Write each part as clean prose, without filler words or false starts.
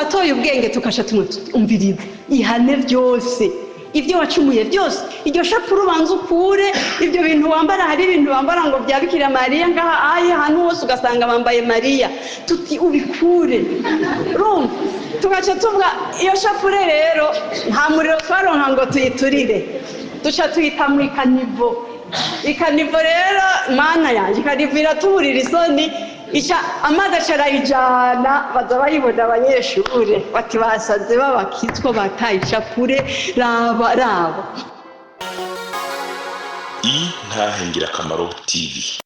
Atoye ubwenge tukasha tumwumviriza, ihane byose ibyo wacumuye byose, iryo shapure ubanza ukure, ibyo bintu wambara. Hari ibintu bambara ngo bya Bikira Mariya ngaha aye, ahantu hose ugasanga bambaye Mariya, tuti ubikure. Urumva tugaca tuvuga iyo shapure rero nta muriro twaronka ngo tuyiturire, duca tuyita mu i caniveau. I caniveau rero, Mana yanjye, i caniveau iratuburira isoni, ica amazi aca arayijana, baza bayibona abanyeshure bati basaze b'abakizwa bataye ishapure, raba raba. Intahe Ngirakamaro TV.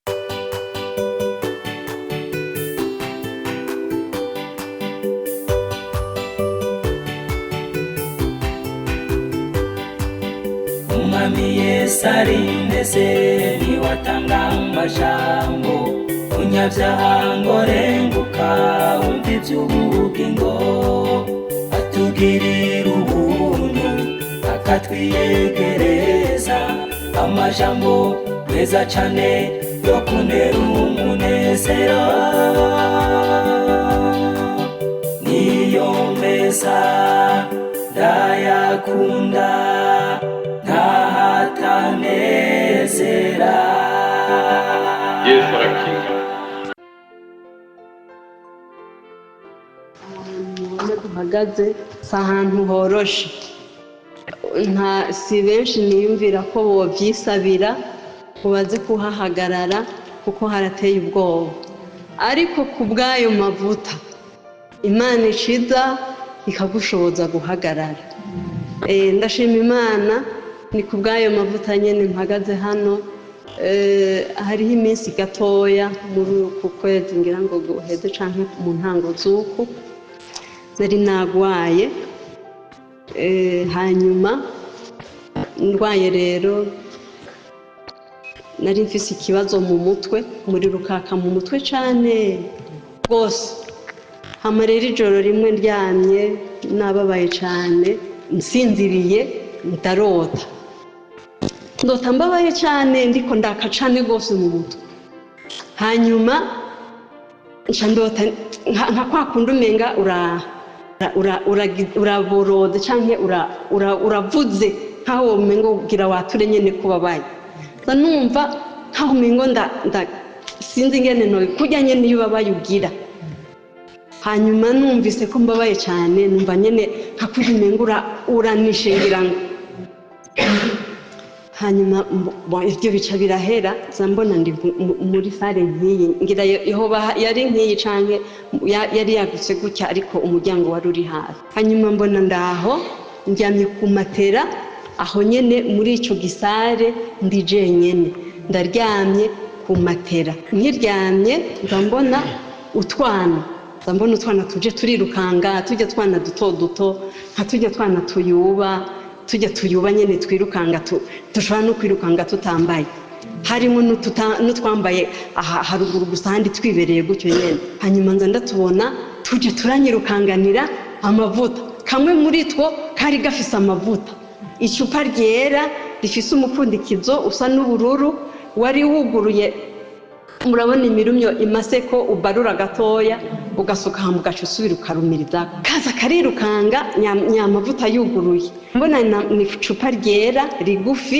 Umwami Yesu ari ndetse niwatanga amajambo, munyabyaha ngo renguka wumva iby'ubugingo, atugirira ubuntu akatwiyegereza amajambo meza cane yo kuntera umunezero, niyo meza ndayakunda ntahatanezera. Yesu arakinga. Mubona duhagaze si ahantu horoshe, nta si benshi niyumvira ko bovyisabira ngo baze kuhahagarara kuko harateye ubwoba, ariko ku bw'ayo mavuta Imana ishiza ikagushoboza guhagarara. Ndashima Imana, ni ku bw'ayo mavuta nyene mpagaze hano. Hariho iminsi gatoya muri uku kwezi ngira ngo guheze canke mu ntango z'uku nari nagwaye. Hanyuma ndwaye rero nari mfise ikibazo mu mutwe, muri rukaka mu mutwe cane rwose. Hama rero ijoro rimwe ndyamye nababaye cane, nsinziriye, ndarota, ndota mbabaye cane, ndiko ndaka cane rwose mu mutwe. Hanyuma nca ndota nka kwa kundi umenga uraborode canke uravuze nkaho womenga ugira wature nyene kubabaye. Nza numva nkaho umengo nda sinzi ingene no kurya nyene iyo ubabaye ugira. Hanyuma numvise ko mbabaye cyane, numva nyene nka kurya umengo uranishe ngira ngo. Hanyuma ibyo bica birahera, nza mbona ndi muri salle nk'iyi, ngira yoba yari nk'iyi canke yari yagutse gutya, ariko umuryango wari uri hafi. Hanyuma mbona ndaho ndyamye ku matera aho nyene muri ico gisare, ndi jenyene ndaryamye ku matera. Nkiryamye nza mbona utwana, nza mbona utwana tuje turirukanga, tujya twana duto duto, nka tujya twana tuyuba, tujya tuyuba nyene twirukanga, dushobora no kwirukanga tutambaye, harimo n'utwambaye aha haruguru gusa, ahandi twibereye gutyo nyene. Hanyuma nza ndatubona tuje turanyirukanganira amavuta. Kamwe muri two kari gafise amavuta, icupa ryera rifise umupfundikizo usa n'ubururu wari wuguruye. Murabona imirumyo imase ko ubarura gatoya ugasuka hama ugaca usubira ukarumiriza, kaza karirukanga nyamavuta yuguruye. Mbona ni icupa ryera rigufi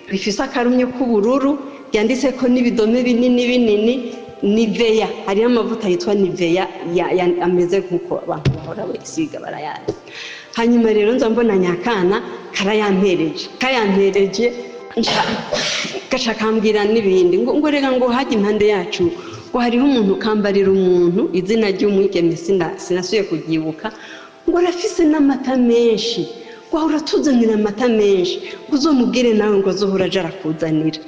rifise akarumyo k'ubururu, ryanditseko n'ibidome binini binini Nivea. Hariho amavuta yitwa Nivea ameze nk'uko abantu bahora bisiga, barayazi. Hanyuma rero nza mbona nyakana karayampereje, kayampereje gaca kambwira n'ibindi ngo rega ngo hajya impande yacu ngo hariho umuntu kambarira umuntu izina ry'umwigeme, sinasubiye kuryibuka, ngo arafise n'amata menshi, ngo ahora atuzanira amata menshi, ngo uzomubwire nawe ngo azohora aja arakuzanira.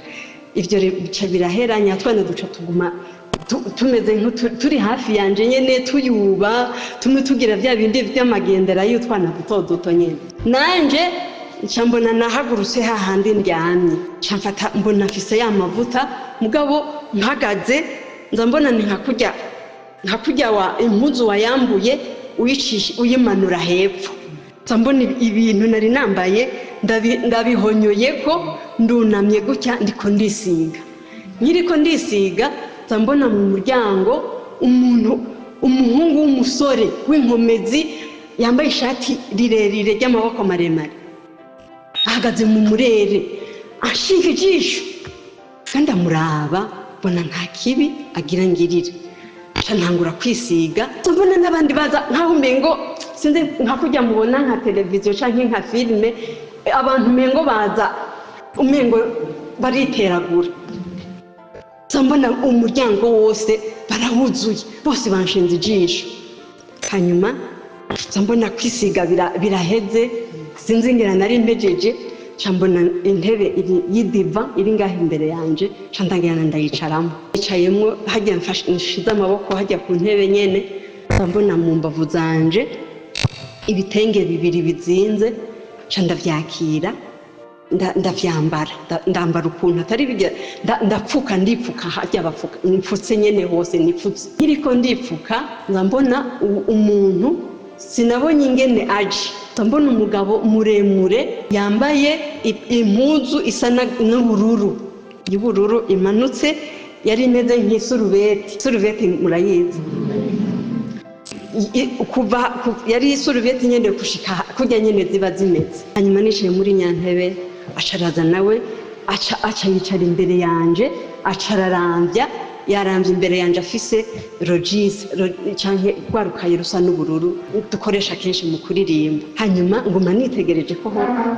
Ivyo bica birahera, nyatwana duca tuguma tumeze turi hafi yanje nyene, tuyuba tumwe tugira vya bindi vy'amagendera y'utwana duto duto nyene. Nanje nca mbona nahagurutse hahandi ndyamye, nca mfata mbona mfise ya mavuta, mugabo mpagaze nza mbona ni nka kurya wa impuzu wayambuye uyicisha uyimanura hepfo. Nza mbona ibintu nari nambaye ndabihonyoye ko ndunamye gutya ndiko ndisiga. Nkiriko ndisiga nza mbona mu muryango umuntu. Umuhungu w'umusore w'inkomezi yambaye ishati rirerire ry'amaboko maremare, ahagaze mu murere, anshinga ijisho, kandi amuraba, mbona nta kibi agira ngirire. Nca ntangura kwisiga, mbona n'abandi baza nkaho umengo sinzi, nka kujya mubona nka televiziyo canke nka filime, abantu umengo baza, umengo bariteragura. Nca mbona umuryango wose barawuzuye, bose banshinze ijisho. Hanyuma nca mbona kwisiga biraheze, sinzi ngira nari mpejeje. Nca mbona intebe iri y'idiva iri ngaho imbere yanje, nca ndagenda ndayicaramo. Nicayemwo hajya, nshize amaboko hajya ku ntebe nyene, nca mbona mu mbavu zanje ibitenge bibiri bizinze. Nca ndavyakira, ndavyambara, ndambara ukuntu atari bijya, ndapfuka, ndipfuka hajya bapfuka, nipfutse nyene hose nipfutse. Nkiriko ndipfuka, nza mbona umuntu, sinabonye ingene aje, nza mbona umugabo muremure yambaye impuzu isa n'ubururu, y'ubururu imanutse, yari imeze nk'isurubeti. Isurubeti murayizi? Kuva yari isurubeti nyene gushika kurya nyene ziba zimeze. Hanyuma nicaye muri nyantebe, acaraza nawe, aca yicara imbere yanje, aca ararambya, yarambye imbere yanje, afise registre canke rwa rukaye rusa n'ubururu dukoresha kenshi mu kuririmba. Hanyuma nguma nitegereje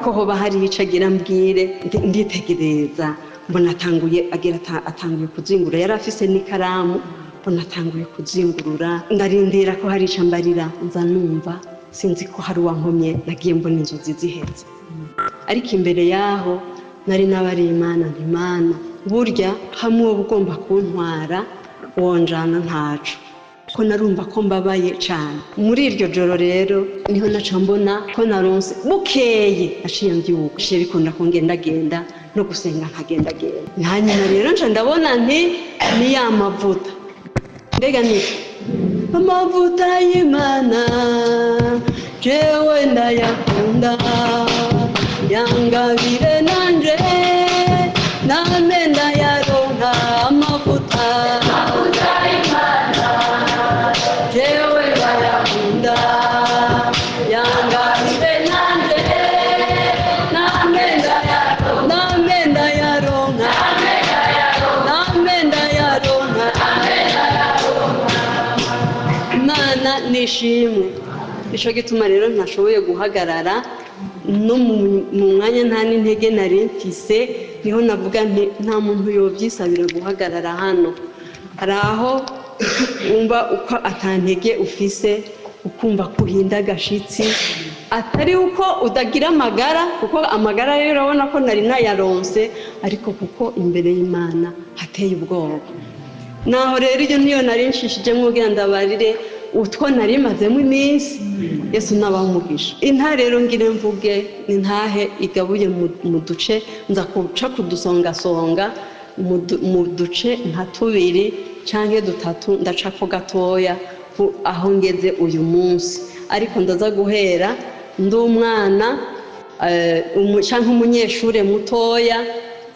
ko hoba hari ico agira mbwire. Nditegereza, mbona atanguye agira atanguye kuzingura, yari afise n'ikaramu. Mbona atanguye kuzingurura, ndarindira ko hari ico ambarira. Nza numva sinzi ko hari uwankomye, nagiye mbona inzozi ziheze. Ariko imbere yaho nari nabariye Imana nti: "Imana, burya hamwe wowe ugomba kuntwara wonjana ntaco," ko narumva ko mbabaye cane. Muri iryo joro rero niho naca mbona ko naronse. Bukeye naciye mbyuka, naciye bikunda ko ngendagenda no gusenga nkagendagenda. Hanyuma rero nca ndabona nti ni ya mavuta. Mbega ni amavuta y'Imana, jewe ndayakunda, yangabire nanje name ndayaronka. Amavuta, jewe ndayakunda, yangabire nanje name ndayaronka, name ndayaronka, name ndayaronka. Imana nishimwe. Nico gituma rero ntashoboye guhagarara no mu mwanya, nta n'intege nari mfise. Niho navuga nti nta muntu yobyisabira guhagarara hano. Hari aho wumva uko atantege ufise, ukumva ko uhinda agashitsi, atari uko utagira amagara, kuko amagara rero urabona ko nari nayaronse, ariko kuko imbere y'Imana hateye ubwoba. Naho rero iyo niyo nari nshishijemo kugira ndabarire utwo nari mazemo iminsi. Yesu nabaha umugisha. Intahe rero ngire mvuge ni intahe igabuye mu duce, nza kuca kudusongasonga mu duce nka tubiri canke dutatu, ndacako gatoya aho ngeze uyu munsi. Ariko ndaza guhera ndi umwana canke umunyeshure mutoya,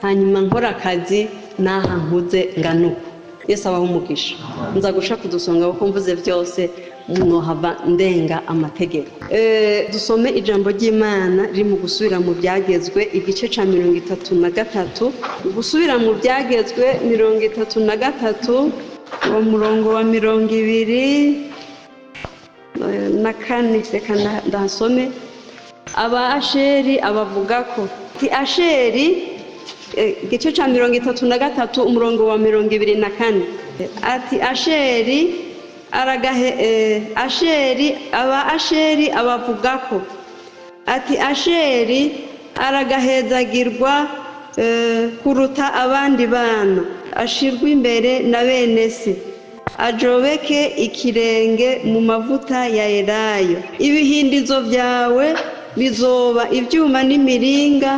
hanyuma nkora akazi n'aha nkuze nganuka. Yesu abaho umugisha. Nza guca kudusonga kuko mvuze byose mwohava ndenga amategeko. Dusome ijambo ry'Imana riri mu Gusubira mu Byagezwe, igice ca 33. Gusubira mu Byagezwe 33, uwo murongo wa 24. Reka ndahasome. Aba Asheri abavuga ko ati Asheri, igice ca 33, umurongo wa 24, ati Asheri aragahe. Asheri, aba Asheri abavuga ko ati: "Asheri aragahezagirwa kuruta abandi bana, ashirwe imbere na bene se, ajobeke ikirenge mu mavuta ya elayo. Ibihindizo byawe bizoba ibyuma n'imiringa,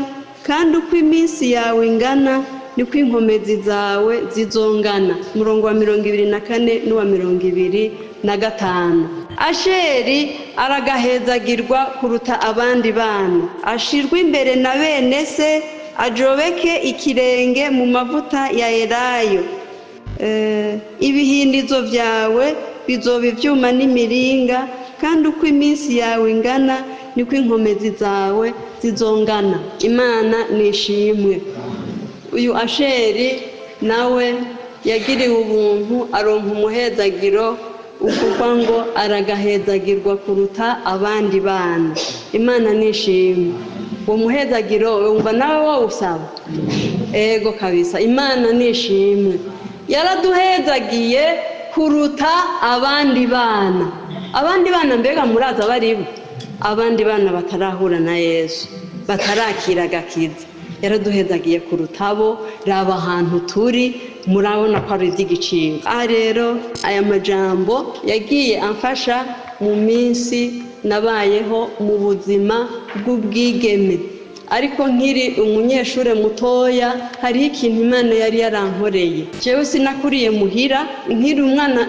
kandi uko iminsi yawe ingana niko inkomezi zawe zizongana." Umurongo wa 24 n'uwa 25: "Asheri aragahezagirwa kuruta abandi bana, ashirwe imbere na bene se, ajobeke ikirenge mu mavuta ya elayo. Ibihindizo byawe bizoba ivyuma n'imiringa, kandi uko iminsi yawe ingana niko inkomezi zawe zizongana. Imana nishimwe. Uyu Asheri nawe yagiriwe ubuntu, aronka umuhezagiro uvugwa ngo aragahezagirwa kuruta abandi bana. Imana nishimwe. Uwo muhezagiro wumva nawe wawusaba? Ego kabisa, Imana nishimwe. Yaraduhezagiye kuruta abandi bana. Abandi bana mbega muraza baribo? Abandi bana batarahura na Yesu, batarakira agakiza. Yaraduhezagiye kuruta abo. Raba ahantu turi, murabona ko ari iby'igiciro. Aha rero aya majambo yagiye amfasha mu minsi nabayeho mu buzima bw'ubwigeme. Ariko nkiri umunyeshure mutoya, hariho ikintu Imana yari yarankoreye. Jewe sinakuriye muhira, nkiri umwana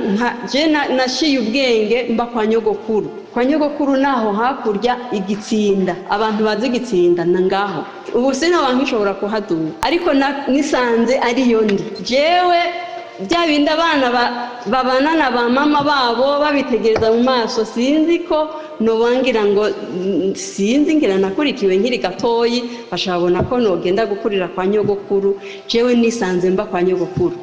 je nashiye ubwenge mba kwa nyogokuru. Kwa nyogokuru naho hakurya igitsinda, abantu bazi igitsinda na ngaho. Ubu sinaba nkishobora kuhaduga, ariko nisanze ariyo ndi. Jewe bya bindi abana babana na ba mama babo babitegereza mu maso, sinzi ko nobangira ngo sinzi ngira nakurikiwe nkiri gatoyi, bashabona ko nogenda gukurira kwa nyogokuru. Jewe nisanze mba kwa nyogokuru.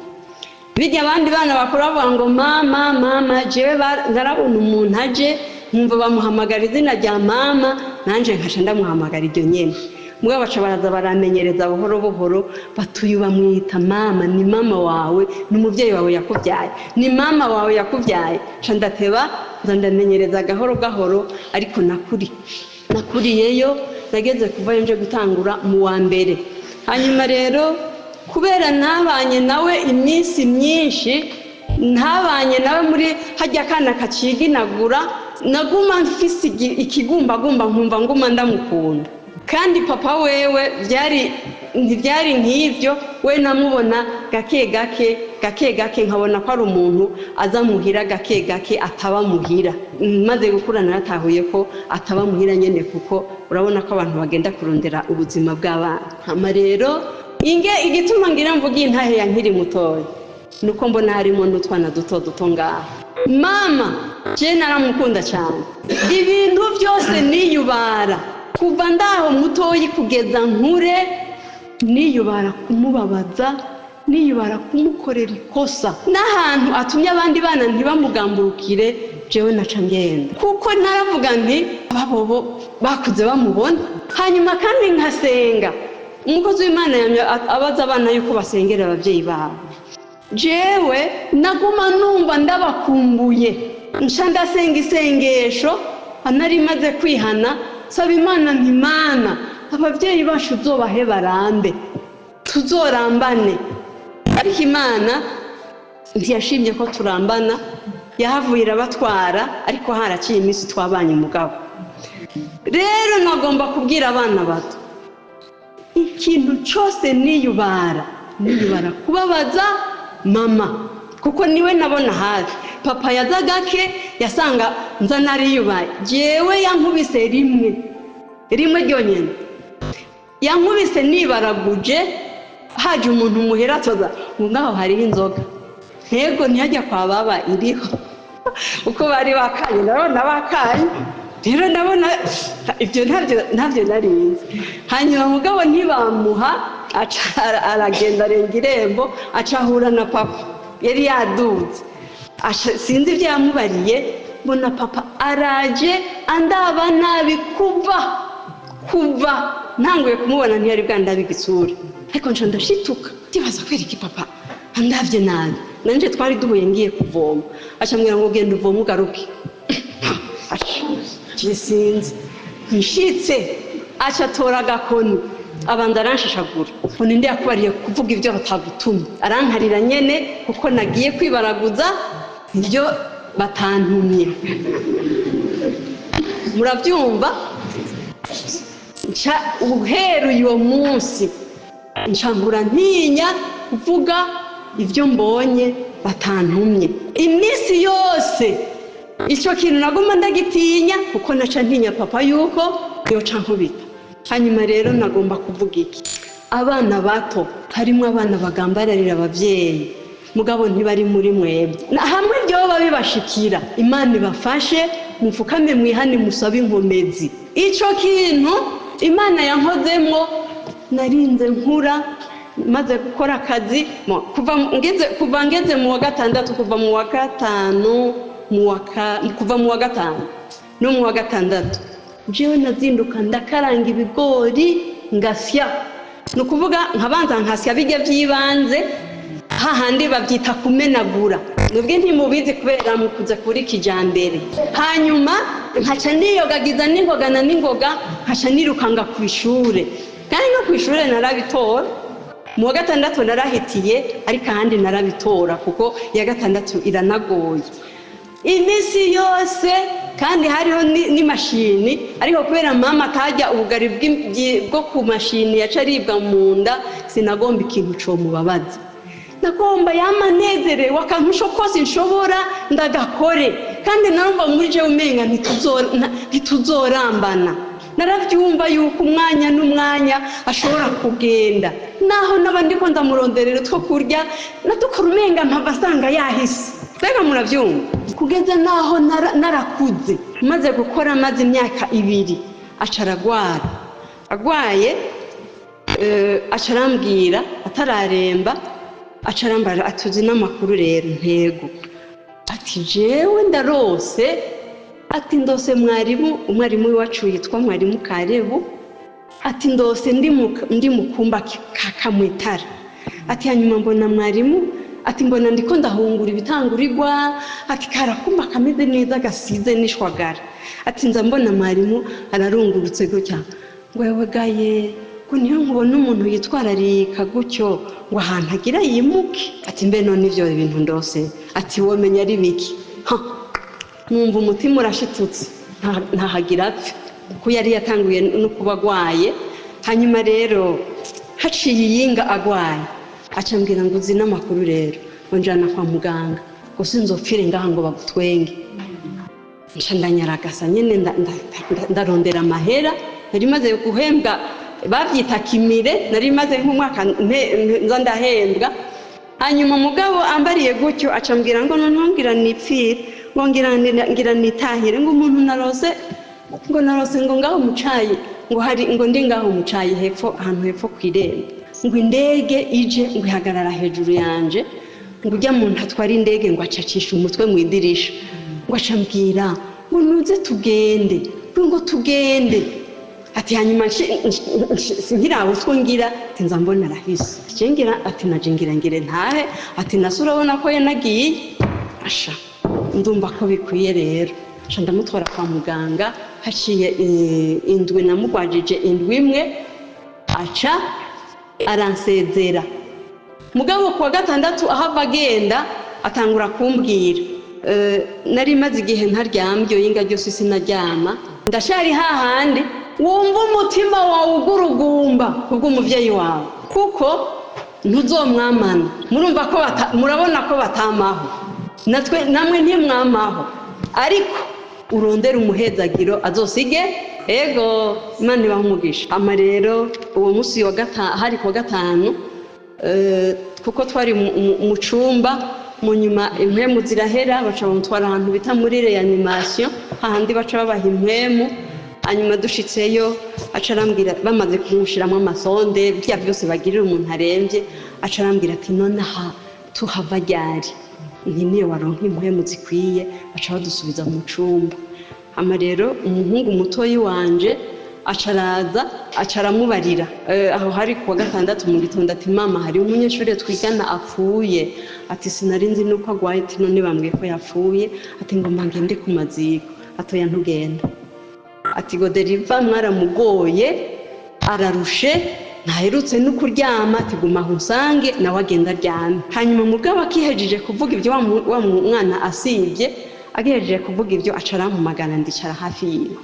Bijya abandi bana bakuru bavuga ngo mama mama, jewe ndarabona umuntu aje nkumva bamuhamagara izina rya mama, nanje nkaca ndamuhamagara iryo nyene. Mugabo baca baraza baramenyereza buhoro buhoro, batuye bamwita mama, ni mama wawe, ni umuvyeyi wawe yakubyaye, ni mama wawe yakubyaye. Nca ndateba nza ndamenyereza gahoro gahoro, ariko nakuriyeyo nageze kuva nje gutangura mu wa mbere. Hanyuma rero kubera nabanye nawe iminsi myinshi, ntabanye nawe muri hajya akana kaciginagura, naguma mfise ikigumbagumba nkumva nguma ndamukunda. Kandi papa wewe ntibyari nk'ibyo, we namubona gake gake gake gake, nkabona ko ari umuntu aza muhira gake gake, ataba muhira. Maze gukura naratahuye ko ataba muhira nyene, kuko urabona ko abantu bagenda kurondera ubuzima bw'abana. Hama rero inge igituma ngira mvuge intahe ya nkiri mutoya, nuko mbona harimo n'utwana duto duto ngaha. Mama je naramukunda cyane, ibintu byose niyubara kuva ndaho mutoyi kugeza nkure, niyubara kumubabaza, niyubara kumukorera ikosa, n'ahantu atumye abandi bana ntibamugamburukire, jewe naca ngenda, kuko naravuga nti ababobo bakuze bamubona. Hanyuma kandi nkasenga, umukozi w'Imana yamye abaza abana yuko basengera ababyeyi babo. Jewe naguma numva ndabakumbuye, nca ndasenga isengesho nari maze kwihana, saba Imana nti Mana ababyeyi bacu uzobahe barambe, tuzorambane. Ariko Imana ntiyashimye ko turambana, yahavuye irabatwara, ariko haraciye iminsi twabanye umugabo. Rero nagomba kubwira abana bato, ikintu cyose niyubara, niyubara kubabaza mama, kuko niwe nabona hafi. Papa yazaga ke yasanga nza nariyubaye. Jewe yankubise rimwe rimwe ryonyene, yankubise nibaraguje, haje umuntu muhera atoza ngo ngaho hariho inzoga, ntego ntiyajya kwa baba iriho, uko bari bakanye ndabona bakanye. Rero ndabona ibyo ntabyo narinzi. Hanyuma mugabo ntibamuha, aragenda arenga irembo, acahura na papa yari yaduze. Sinzi ibyo yamubariye, mbona papa araje andaba nabi kuva ntanguye kumubona ntiyari bwandabe igitsura. Ariko nca ndashituka ndibaza kwereka papa andavye nabi, nanje twari duhuye ngiye kuvoma, acambwira ngo genda uvome ugaruke. Sinzi nshitse aca atora agakoni abanza aranshishagura, ngo ninde yakubariye kuvuga ibyo batagutumye? Arankarira nyene kuko nagiye kwibaraguza ibyo batantumye. Murabyumva? Nca uheruye uwo munsi nca nkura ntinya kuvuga ibyo mbonye batantumye. Iminsi yose icyo kintu naguma ndagitinya, kuko naca ntinya papa yuko yoca nkubita. Hanyuma rero nagomba kuvuga iki, abana bato harimo abana bagambararira ababyeyi. Mugabo ntibari muri mwebwe. Hamwe byoba bibashikira, Imana ibafashe, mupfukame mwihane, musabe inkomezi. Ico kintu Imana yankozemwo, narinze nkura maze gukora akazi, kuva ngeze mu wa gatandatu, kuva mu wa gatanu, kuva mu wa gatanu no mu wa gatandatu, jewe nazinduka ndakaranga ibigori, ngasya. Ni ukuvuga nkabanza nkasya bijya by'ibanze, hahandi babyita kumenagura, nubwo ntimubizi kubera mukuze kuri kijambere. Hanyuma nkaca niyogagiza n'ingoga na n'ingoga, nkaca nirukanga ku ishure. Kandi no ku ishure narabitora. Mu wa gatandatu narahitiye, ariko ahandi narabitora, kuko iya gatandatu iranagoye iminsi yose. Kandi hariho n'imashini, ariko kubera mama atajya ubugari bwo ku mashini, yaca aribwa mu nda. Sinagomba ikintu comubabaza, nagomba yamanezerewe akantu kose nshobora ndagakore. Kandi narumva muri jewe umenga ntituzorambana. Narabyumva yuko umwanya n'umwanya ashobora kugenda, naho naba ndiko ndamuronderera utwo kurya, nadukora umenga mpava asanga yahise. Mbega murabyumva? Kugeza naho narakuze, maze gukora, maze imyaka 2, aca aragwara. Agwaye, aca arambwira, atararemba, aca arambara atuzi n'amakuru rero ntego, ati jewe ndarose, ati ndose mwarimu, umwarimu w'iwacu yitwa mwarimu Karebu, ati ndose ndi mu kumba ka kamwitara, ati hanyuma mbona mwarimu, ati mbona ndiko ndahungura ibitangurirwa, ati karakumba kameze neza gasize n'ishwagara, ati nza mbona mwarimu ararungurutse gutya, ngo wewe gaye, ngo niyo nkubona umuntu yitwararika gutyo, ngo ahantu agira yimuke, ati mbe none ivyo bintu ndose, ati womenya ari biki? Ha, numva umutima urashitutse, ntahagira apfe, kuko yari yatanguye no kuba agwaye. Hanyuma rero haciye iyinga agwaye, aca ambwira ngo uzi n'amakuru rero, ngo njana kwa muganga, ngo sinzopfire ngaha ngo bagutwenge. Nca ndanyaragasa nyene, ndarondera amahera nari maze guhembwa, bavyita kimire, nari maze nk'umwaka nza ndahembwa. Hanyuma umugabo ambariye gutyo, aca ambwira ngo noneho ngira nipfire, ngo ngira nitahire, ngo umuntu narose, ngo narose ngo ngaho mucayi, ngo hari ngo ndi ngaho mucayi hepfo, ahantu hepfo kw'irembo, ngo indege ije, ngo ihagarara hejuru yanje, ngo ujya muntu atwara indege ngo acacisha umutwe mu idirisha, ngo aca ambwira ngo nuze tugende, ngo tugende. Ati hanyuma nkiraho utwo ngira, ati nza mbona arahise ngira, ati naje ngira ngire ntahe, ati nase urabona ko yanagiye. Asha ndumva ko bikwiye rero, nca ndamutwara kwa muganga. Haciye indwi, namugwajije indwi imwe, aca aransezera. Mugabo kuwa gatandatu ahava agenda, atangura kumbwira, nari maze igihe ntaryamye, yinga ryose sinaryama, ndashari hahandi wumva umutima wawe ugurugumba kubw'umuvyeyi wawe, kuko ntuzomwamana. Murumva ko murabona ko batamaho, natwe namwe ntimwamaho, ariko urondera umuhezagiro azosige. Ego, Imana ibahe umugisha. Ama rero uwo munsi wa hari kuwa gatanu, kuko twari mu cumba, mu nyuma impwemu zirahera, baca bamutwara ahantu bita muri reanimation, hahandi baca babaha impwemu. Hanyuma dushitseyo, aca arambwira, bamaze kumushiramwo amasonde, bya byose bagirira umuntu aremvye, aca arambwira ati none aha tuhava ryari? Nti niyo waronka impwemu zikwiye. Baca badusubiza mu cumba. Hama rero umuhungu mutoyi wanje aca araza, aca aramubarira. Aho hari kuwa gatandatu mu gitondo, ati mama, hari umunyeshuri twigana apfuye, ati sinari nzi nuko agwaye, ati none bambwiye ko yapfuye, ati ngomba ngende ku maziko. Atoya ntugenda, ati Goderiva mwaramugoye, ararushe, ntaherutse no kuryama, ati guma aho usange nawe agenda aryame. Hanyuma mugabo akihejeje kuvuga ibyo, wa mwana asibye, agejeje kuvuga ibyo, aca arampamagara, ndicara hafi yiwe,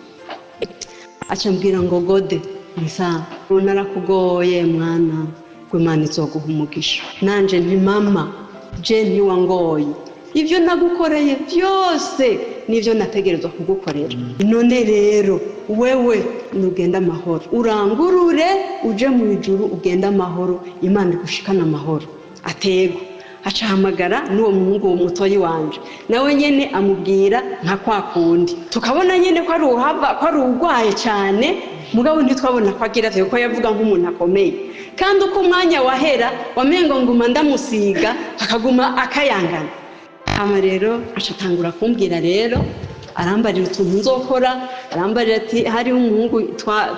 aca ambwira ngo Gode nisa, narakugoye mwana, ngo Imana izoguha umugisha. Nanje nti mama, je ntiwangoye, ibyo nagukoreye byose nibyo nategerezwa kugukorera. None rero wewe nugenda amahoro, urangurure uje mu ijuru, ugenda amahoro, Imana igushikana amahoro. Atego. Acahamagara n'uwo muhungu, uwo mutoyi wanje, nawe nyene amubwira nka kwa kundi. Tukabona nyene ko ari uhava, ko ari urwaye cyane, mugabo ntitwabona ko agira kuko yavuga nk'umuntu akomeye. Kandi uko umwanya wahera, wamengo nguma ndamusiga, akaguma akayangana. Hama rero acatangura kumbwira rero, arambarira utuntu nzokora. Arambarira ati hariho umuhungu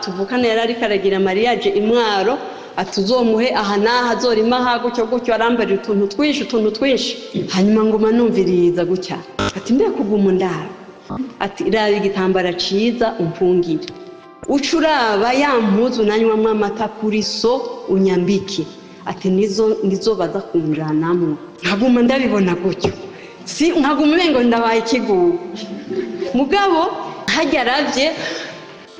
tuvukana yari ariko aragira mariage imwaro, ati uzomuhe aha n'aha, azorima aha, gutyo gutyo. Arambarira utuntu twinshi, utuntu twinshi. Hanyuma nguma numviriza gutya. Ati mbe kuguma undaba, ati raba igitambara ciza umpfungire, uca uraba ya mpuzu nanywamwo amata kuri so, unyambike. Ati nizo nizo baza kunjanamwo. Nkaguma ndabibona gutyo, si nkaguma umengo ndabaye ikigugu. Mugabo hajya aravye,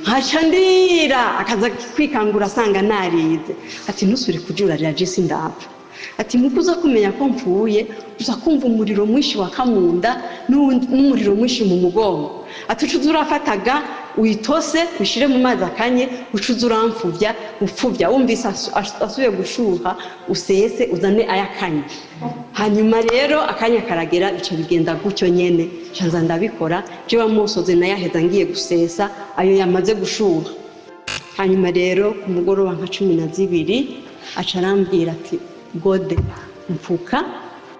nkaca ndira, akaza kwikangura asanga narize. Ati ntusubire kujurarira, jisi ndapfa. Ati muko uza kumenya ko mpfuye, uza kumva umuriro mwinshi waka mu nda n'umuriro mwinshi mu mugongo. Ati uca uza urafataga uyitose, ushyire mu mazi akanye, uca uza uramfuvya, upfuvya wumvise asubiye gushuha, usese uzane ayakanye. Hanyuma rero akanya karagera, bica bigenda gutyo nyene. Nca nza ndabikora jewe, amosozi nayaheza ngiye gusesa ayo yamaze gushuha. Hanyuma rero ku mugoroba nka 12, aca arambwira ati gode mfuka,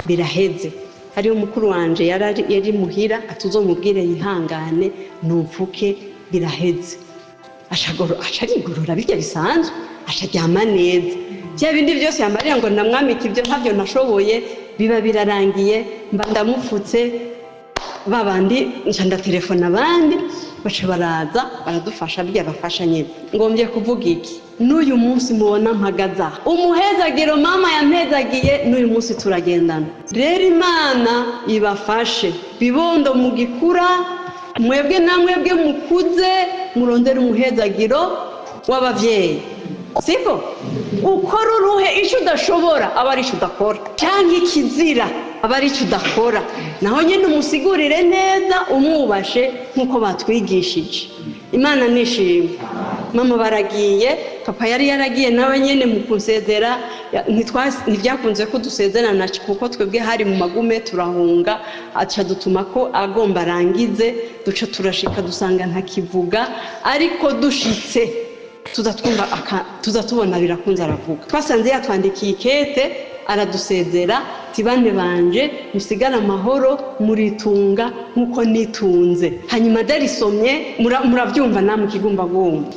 biraheze. Hariho mukuru wanje yari muhira, ati uzomubwire yihangane, numfuke, biraheze. Aca arigorora birya bisanzwe, acaryama neza. Bya bindi byose yambarira ngo ndamwambike, ibyo ntabyo nashoboye, biba birarangiye, mba ndamupfutse. Babandi nca ndatelefona, abandi baca baraza baradufasha, birya bafasha nyine. Ngombye kuvuga iki? N'uyu munsi mubona mpagaze aha, umuhezagiro mama yampezagiye, n'uyu munsi turagendana. Rero Imana ibafashe, bibondo mugikura, mwebwe na mwebwe mukuze, murondere umuhezagiro w'abavyeyi. Siko ukora uruhe, icyo udashobora aba ari icyo udakora, cyangwa ikizira aba ari icyo udakora. Naho nyine umusigurire neza, umwubashe nk'uko batwigishije. Imana nishimwe. Mama baragiye, papa yari yaragiye nawe nyine mu kunsezera. Ntibyakunze ko dusezerana kuko twebwe hari mu magume, turahunga. Aca dutuma ko agomba arangize, duca turashika dusanga ntakivuga. Ariko dushitse tuza twumva tuza tubona birakunze, aravuga. Twasanze yatwandikiye ikete, aradusezera ati bane banje, musigare amahoro, muritunga nk'uko nitunze. Hanyuma darisomye, murabyumva namwe ikigumbagumba.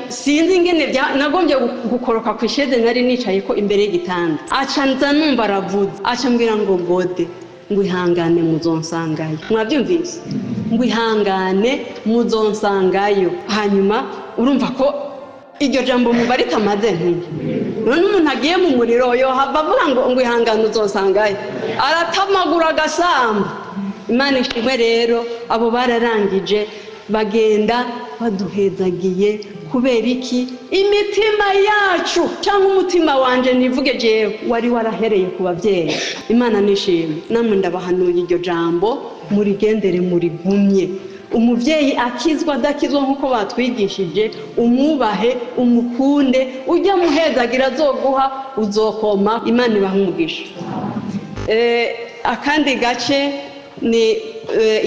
Sinzi ingene nagombye gukoroka ku isheze nari nicaye ko imbere y'igitanda. Aca nza numva aravuze, aca mbwira ngo gode, ngo ihangane, muzonsangayo. Mwabyumvise? Ngo ihangane, muzonsangayo. Hanyuma urumva ko iryo jambo muba ritamaze ntuye. None umuntu agiye mu muriro yohava avuga ngo ihangane, uzosangayo? Aratamagura agasamba. Imana ishimwe. Rero abo bararangije, bagenda baduhezagiye. Kubera iki? Imitima yacu, cyangwa umutima wanje nivuge jewe, wari warahereye ku babyeyi. Imana nishimwe. Namwe ndabahanuye, iryo jambo murigendere, murigumye. Umubyeyi akizwa adakizwa nk'uko batwigishije, umwubahe, umukunde, ujya muhezagira azoguha, uzokoma. Imana ibaha umugisha. Akandi gace ni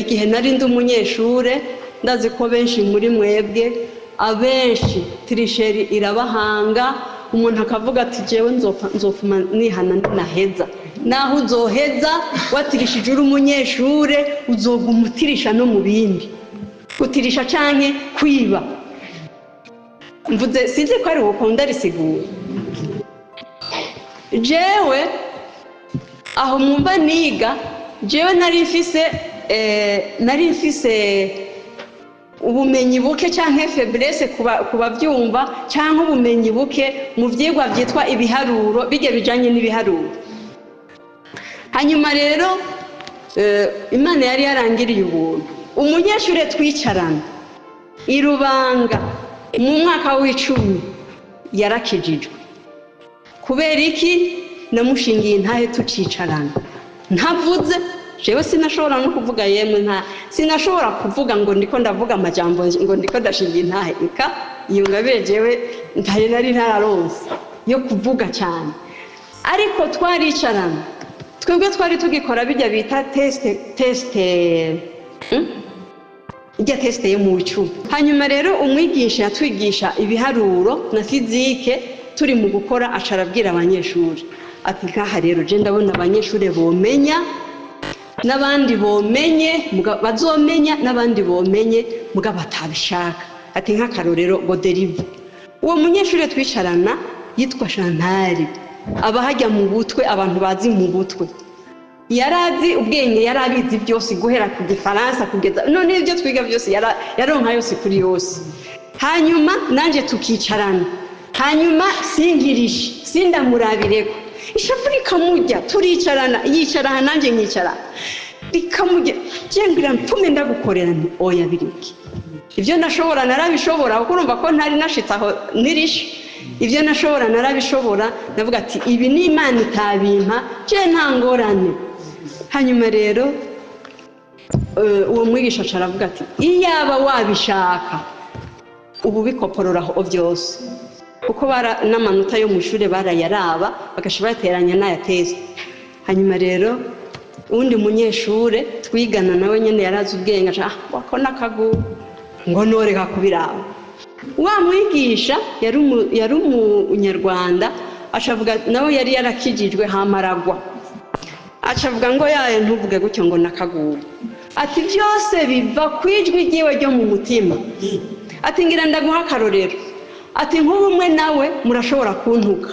igihe nari ndi umunyeshure. Ndazi ko benshi muri mwebwe, abenshi tricherie irabahanga. Umuntu akavuga ati jewe nzopfuma nihana naheza. Naho uzoheza watirishije uri umunyeshure, uzoguma utirisha no mu bindi, gutirisha canke kwiba. Mvuze sinzi ko ari ukunda risigura. Jewe aho mwumva niga, jewe nari mfise ubumenyi buke canke faiblesse ku bavyumva, canke ubumenyi buke mu vyigwa vyitwa ibiharuro, bijya bijanye n'ibiharuro. Hanyuma rero Imana yari yarangiriye ubuntu. Umunyeshure twicarana irubanga mu mwaka w'10 yarakijijwe. Kubera iki? Namushingiye intahe tucicarana, ntavuze. Jewe sinashobora no kuvuga, yemwe, nta sinashobora kuvuga ngo ndiko ndavuga amajambo, ngo ndiko ndashinga intahe. Eka, iyo ngabire jewe ntari nari ntararonse yo kuvuga cyane. Ariko twaricarana. Twebwe twari tugikora bijya bita test, test, Ijya test yo mu 10. Hanyuma rero umwigisha yatwigisha ibiharuro na physique, turi mu gukora aca arabwira abanyeshuri ati: "Nkaha rero je ndabona abanyeshuri bomenya n'abandi bomenye, bazomenya n'abandi bomenye muga batabishaka." Ati nk'akarorero Goderiva, uwo munyeshuri twicarana yitwa Shantari, aba hajya mu Butwe, abantu bazi mu Butwe, yarazi ubwenge, yari abizi byose guhera ku Gifaransa kugeza none ibyo twiga byose yaronka yose kuri yose. Hanyuma nanjye tukicarana, hanyuma sinkirishe, sindamurabireko, ishavu rikamujya. Turicarana, yicara aha nanjye nkicara, rikamujya. Ngira mpfume ndagukorera, nti: "Oya, bireke." Ibyo nashobora narabishobora, kuko urumva ko ntari nashitse aho nirishe. Ibyo nashobora narabishobora. Ndavuga ati: "Ibi ni Imana itabimpa, je nta ngorane." Hanyuma rero uwo mwigisha aca aravuga ati: "Iyaba wabishaka ubu bikopororaho byose," kuko n'amanota yo mu ishuri barayaraba, bagaca bayateranya n'aya test. Hanyuma rero uwundi munyeshure twigana nawe nyene yarazi ubwenge, aca: "Ah, wako n'akagugu," ngo noreka kubiraba. Wa mwigisha yari umunyarwanda, acavuga, nawe yari yarakijijwe hamaragwa, acavuga ngo: "Yaye, ntuvuge gutyo ngo nakagugu." Ati: "Byose biva ku ijwi ryiwe ryo mu mutima." Ati: "Ngira ndaguha akarorero." Ati: "Nk'ubu umwe nawe murashobora kuntuka."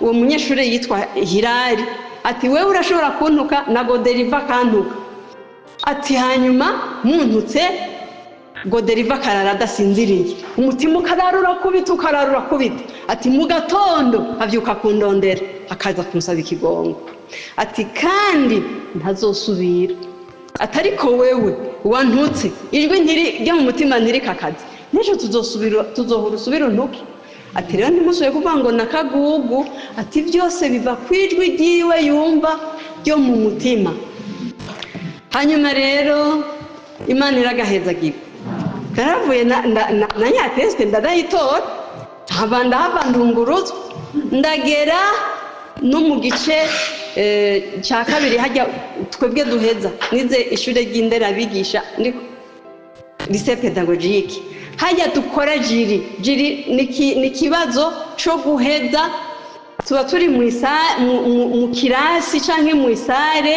Uwo munyeshuri yitwa Hirari. Ati: "Wewe urashobora kuntuka na Goderiva akantuka." Ati: "Hanyuma muntutse, Goderiva akarara adasinziriye, umutima ukarara urakubita, ukarara urakubita." Ati: "Mu gatondo abyuka kundondera, akaza kunsaba ikigongo." Ati: "Kandi ntazosubira." Ati: "Ariko wewe wantutse, ijwi ntiri ryo mu mutima ntirikakaze, n'ejo tuzosubira, tuzohora usubira untuke." Ati: "Rero ntimusubiye kuvuga ngo nakagugu." Ati: "Byose biva ku ijwi ryiwe yumva ryo mu mutima." Hanyuma rero Imana iragahezagirwa, naravuye na nya test ndanayitora, hava ndahava ndungurutswa, ndagera no mu gice cya kabiri hajya twebwe duheza. Nize ishuri ry'inderabigisha, lycée pédagogique, hajya dukora jury. Jury ni ikibazo cyo guheza. Tuba turi mu kirasi canke mu isare,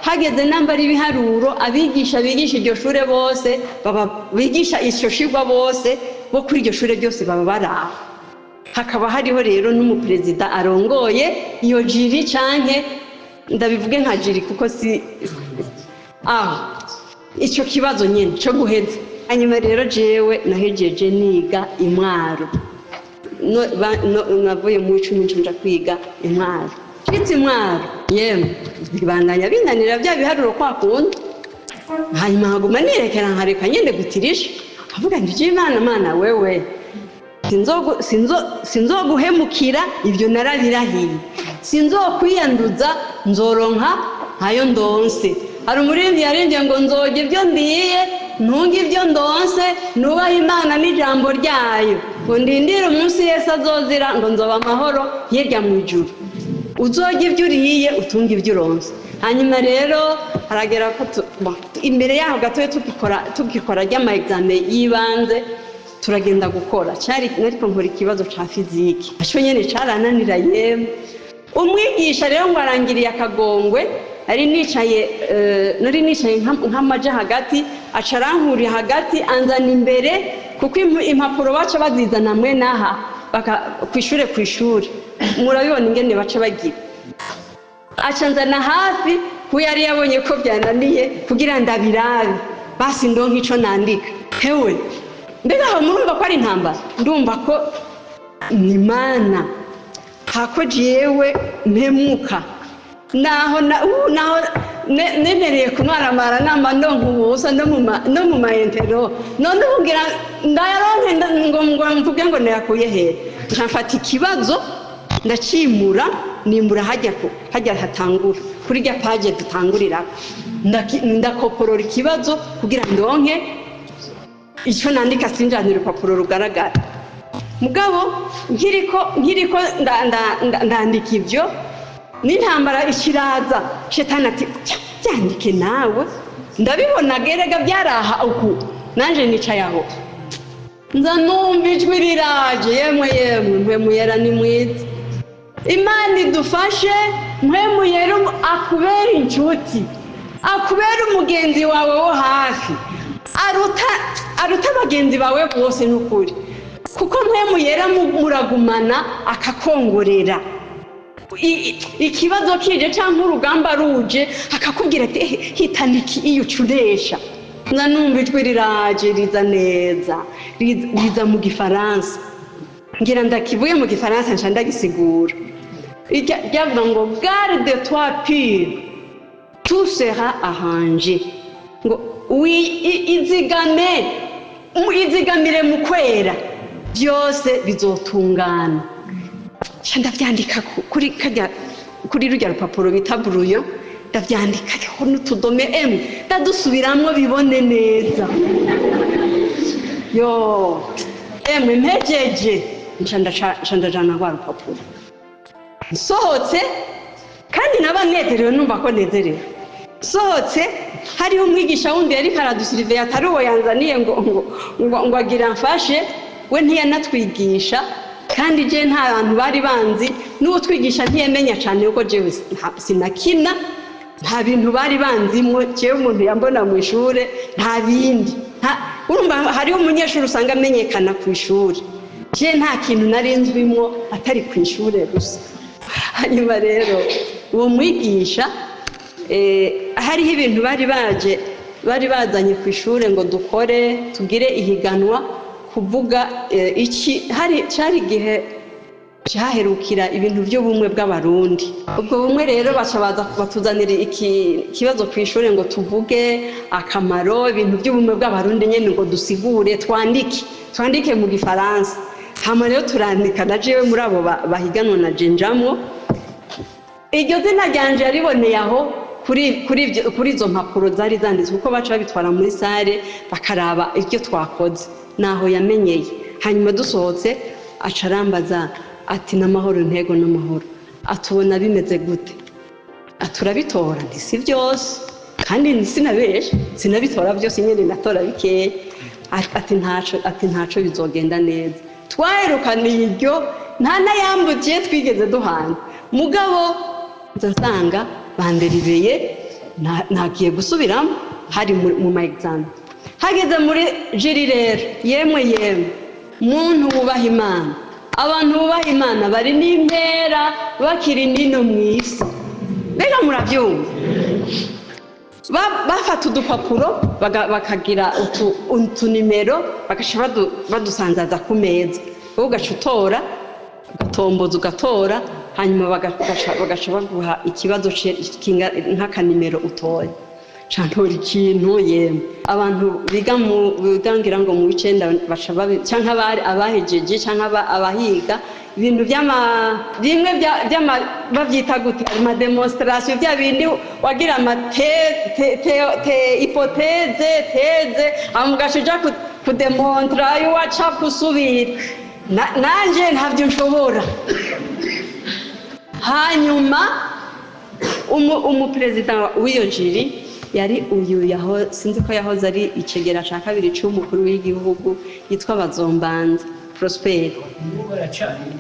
hageze namba ari ibiharuro, abigisha bigisha iryo shure bose, baba bigisha ico cigwa bose bo kuri iryo shure ryose baba baraho. Hakaba hariho rero n'umuperezida arongoye iyo jury, canke ndabivuge nka jury kuko si aho ico kibazo nyene co guheza. Hanyuma rero jewe nahejeje niga Imwaro. Navuye mu 10 nca kwiga Imwaro. Nshitse Imwaro, yemwe, bibandanya binanira bya biharuro kwa kundi. Hanyuma nkaguma nirekera, nkareka nyene gutirisha, avuga nti: "Imana, Mana wewe, sinzoguhemukira, ibyo narabirahiye, sinzokwiyanduza, nzoronka nkayo ndonse." Hari umuririmbyi yaririmbye ngo: "Nzojya ibyo ndiye, ntunge ibyo ndonse, nubahe Imana n'ijambo ryayo, ngo ndindire umunsi Yesu azozira, ngo nzoba amahoro hirya mu ijuru." Uzojya ibyo uriye, utunge ibyo uronse. Hanyuma rero haragera ko imbere yaho gatoya tugikora ry'ama examen y'ibanze, turagenda gukora. Cyari nariko nkora ikibazo ca physique, aco nyene carananira. Yemwe, umwigisha rero ngo arangiriye akagongwe. Nari nicaye nk'amaja hagati, aca arankuriye hagati, anzana imbere, kuko impapuro baca bazizana mwe n'aha kw'ishure. Kw'ishure murabibona ingene baca bagira. Aca nzana hafi kuko yari yabonye ko byananiye, kugira ndabirabe basi ndonke ico nandika. Hewe, mbega aho murumva ko ari intambara? Ndumva ko ni Mana hako jewe mpemuka, naho naho nemereye kumaramara namba ndonka ubusa no mu mayentero. None ubu ngira ndayaronke ngo mvuge ngo nayakuye hehe? Nca ikibazo ndacimura, nimbura hajya hajya hatangura kuri rya page dutangurirako, ndakoporora ikibazo kugira ndonke icyo nandika, sinjanire urupapuro rugaragara. Mugabo nkiriko ndandika ibyo. N'intambara ikiraza, shetani ati: "Byandike nawe." Ndabibona gerega byaraha uku, nanje nicaye aho, nza numva ijwi riraje. Yemwe yemwe, Mpwemu Yera ni mwiza. Imana idufashe, Mpwemu Yera akubera inshuti, akubera umugenzi wawe wo hafi, aruta bagenzi bawe bose n'ukuri, kuko Mpwemu Yera muragumana akakongorera. Ikibazo kije cyangwa urugamba ruje, akakubwira ati: "Eh, hitana iki iyo ucuresha." Nza numva ijwi riraje, riza neza, riza mu Gifaransa. Ngira ndakivuye mu Gifaransa, nca ndagisigura. Ryavuga ngo: "Garde toi pur, tout sera arrangé." Ngo izigame, izigamire mu kwera, byose bizotungana. Nca ndavyandika kuri kajya, kuri rurya rupapuro bita brouillon. Ndavyandika hariho n'utudome emwe, ndadusubiramwo bibone neza. Yo emwe, mpejeje nca ndajana rwa rupapuro. Nsohotse, kandi naba nezerewe, numva ko nezerewe. Nsohotse, hariho umwigisha wundi yariko aradusiriveya, atari uwo yanzaniye ngo agira mfashe. We ntiyanatwigisha, kandi je nta bantu bari banzi, n'uwo twigisha ntiyemenya cyane, kuko jewe sinakina, nta bintu bari banzimwo. Jewe umuntu yambona mu ishure nta bindi. Urumva hariho umunyeshuri usanga amenyekana ku ishuri, je nta kintu nari nzwimwo atari ku ishure gusa. Hanyuma rero uwo mwigisha, hariho ibintu bari baje, bari bazanye ku ishure ngo dukore, tugire ihiganwa kuvuga iki. Hari cyari igihe cyaherukira ibintu by'ubumwe bw'Abarundi. Ubwo bumwe rero baca baza batuzanira ikibazo ku ishuri ngo tuvuge akamaro ibintu by'ubumwe bw'Abarundi nyine, ngo dusigure, twandike mu Gifaransa. Hama rero turandika, na jewe muri abo bahiganwa na jenjamwo. Iryo zina ryanje yariboneye aho kuri izo mpapuro zari zanditswe, kuko baca babitwara muri salle bakaraba ibyo twakoze, naho yamenyeye. Hanyuma dusohotse, aca arambaza ati: "N'amahoro ntego?" "N'amahoro." Atubona bimeze gute? Aturabitora? Nti: "Si byose, kandi sinabesha, sinabitora byose nyine, natora bikeya." Ati: "Ntaco." Ati: "Ntaco, bizogenda neza." Twaherukaniye iryo, nta n'ayambukiye twigeze duhana. Mugabo nza nsanga banderibeye, nagiye gusubiramo, hari mu ma examen. Hageze muri jury rero, yemwe yemwe, muntu wubaha Imana, abantu bubaha Imana bari n'impera bakiri nino mu isi. Mbega murabyumva? Bafata udupapuro, bakagira utunimero, bagaca badusanzaza ku meza, wowe ugaca utora, ugatomboza, ugatora, hanyuma bagaca baguha ikibazo nk'akanimero utoye. Ca ntora ikintu. Yemwe, abantu biga mu biga, ngira ngo mu w'icenda, baca babi canke abari abahejeje canke abahiga ibintu by'ama bimwe by'ama, bavyita gute, ama démonstration, bya bindi wagira ama te, te, te, te, hypothèse, thèse, hama ugaca uja kudemontra ayo waca kusubira. Nanje ntavyo nshobora. Hanyuma umuperezida w'iyo jury yari uyu yaho, sinzi ko yahoze ari icegera ca kabiri c'umukuru w'igihugu, yitwa Bazombanza Prosper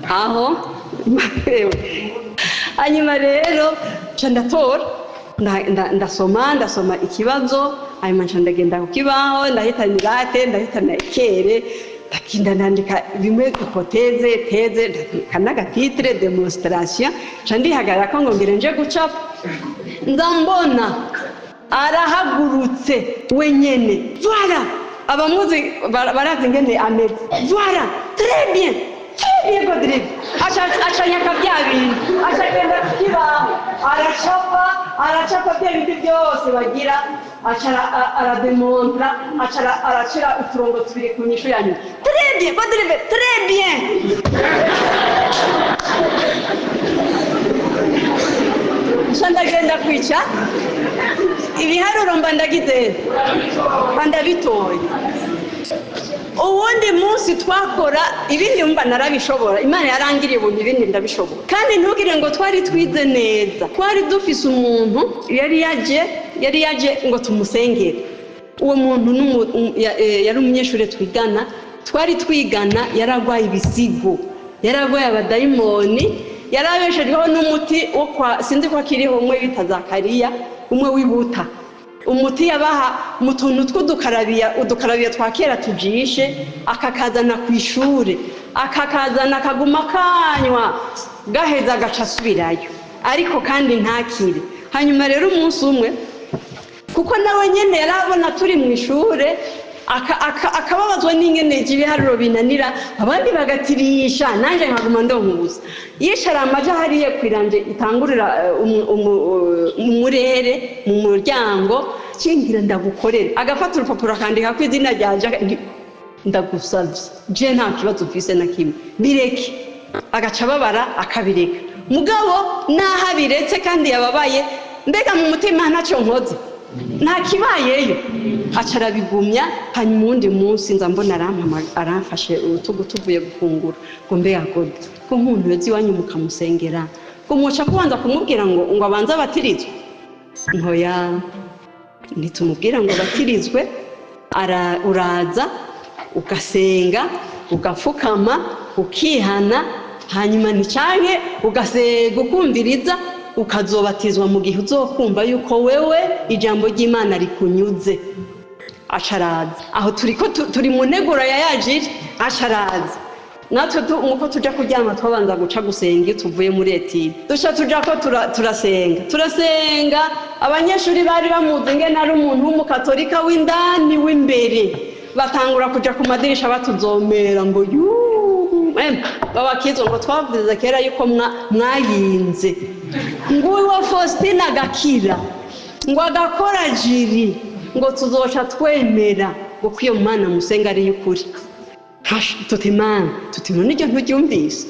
aho. Hanyuma rero nca ndatora, ndasoma ikibazo, hanyuma nca ndagenda ku kibaho, ndahitana irate, ndahitana ikere, ndagenda ndandika bimwe, hypothèse, thèse, ndandika n'aga titre, démonstration. Nca ndihagarara ko ngo ngire nje gucapa, nza mbona arahagurutse wenyene. "Voilà." Abamuzi barazi ingene ameze. "Voilà, très bien, très bien, Godrive." Acanyaka bya bintu, acagenda ku kibaho, aracapa, aracapa bya bindi byose bagira, aca arademontra, aca aracira uturongo tubiri ku nyishu yanyu. "Très bien, Godrive, très bien." Nca ndagenda kwica ibiharuro, mba ndagize, mba ndabitoye. Uwundi munsi twakora ibindi, mba narabishobora. Imana yarangiriye ubuntu, ibindi ndabishobora. Kandi ntugire ngo twari twize neza. Twari dufise umuntu yari yaje ngo tumusengere. Uwo muntu yari umunyeshuri twigana, twari twigana. Yaragwaye ibisigo, yaragwaye abadayimoni, yarabeshejweho n'umuti wo kwa, sinzi ko akiriho, umwe bita Zakariya, umwe w'ibuta. Umuti yabaha mu tuntu tw'udukarabiya, udukarabiya twa kera tujishe, akakazana ku ishure, akakazana akaguma kanywa, gaheza agaca asubirayo, ariko kandi ntakire. Hanyuma rero umunsi umwe, kuko nawe nyene yarabona turi mu ishure, akababazwa n'ingene ibiharuro binanira, abandi bagatirisha, nanje nkaguma ndonkubuza. Yicara amaja hariya kwiranje itangurira mu murere mu muryango, kingira ndagukorera, agafata urupapuro akandika ko izina ryanje. Ndagusavye, je nta kibazo mfise na kimwe, bireke. Agaca ababara akabireka. Mugabo naho abiretse kandi yababaye, mbega mu mutima ntacyo nkoze, nta kibayeyo, aca arabigumya. Hanyuma uwundi munsi nza mbona aramfashe urutugu tuvuye gufungura, ngo: "Mbega Gode, ko nk'umuntu yoza iwanyu mukamusengera, ngo muca kubanza kumubwira ngo abanze abatirizwe?" Ntoya, ntitumubwira ngo abatirizwe. Uraza ugasenga, ugapfukama, ukihana, hanyuma nticanke ugasenga, ukumviriza, ukazobatizwa mu gihe uzokumva yuko wewe ijambo ry'Imana rikunyuze. Acaraza aho turiko turi mu nteguro ya yajiri, acaraza. Natwe nkuko tuja kuryama, twabanza guca gusenga iyo tuvuye muri étude. Duca tuja ko turasenga, turasenga. Abanyeshuri bari bamuzi ngene ari umuntu w'umukatolika w'indani w'imbere, batangura kuja ku madirisha batuzomera ngo: "Yuuu, babakizwa, ngo twavuze kera yuko mwayinze, ngo uwo Faustin agakira, ngo agakora jiri, ngo tuzoca twemera ngo ko iyo Mana musenga ari y'ukuri." Tuti: "Mana," tuti: "None iryo nturyumvise?"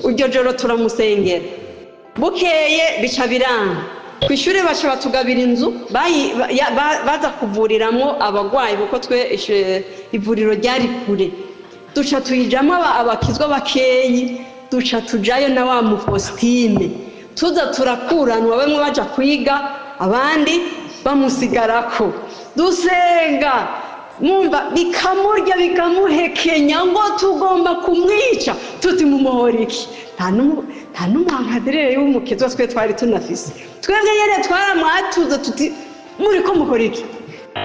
Iryo joro turamusengera, bukeye bica biranga. Ku ishuri baca batugabira inzu baza kuvuriramwo abagwayi, kuko twe ivuriro ryari kure. Duca tuyijamo abakizwa bakeyi, duca tujayo na wa Mufositine, tuza turakuranwa, bamwe baja kwiga, abandi bamusigarako. Dusenga, mwumva bikamurya, bikamuhekenya, ngo tugomba kumwica. Tuti: "Mumuhora iki?" Nta n'umuhankadirere w'umukizwa twe twari tunafise. Twebwe nyene twaramwatuza, tuti: "Muri ko mukora iki?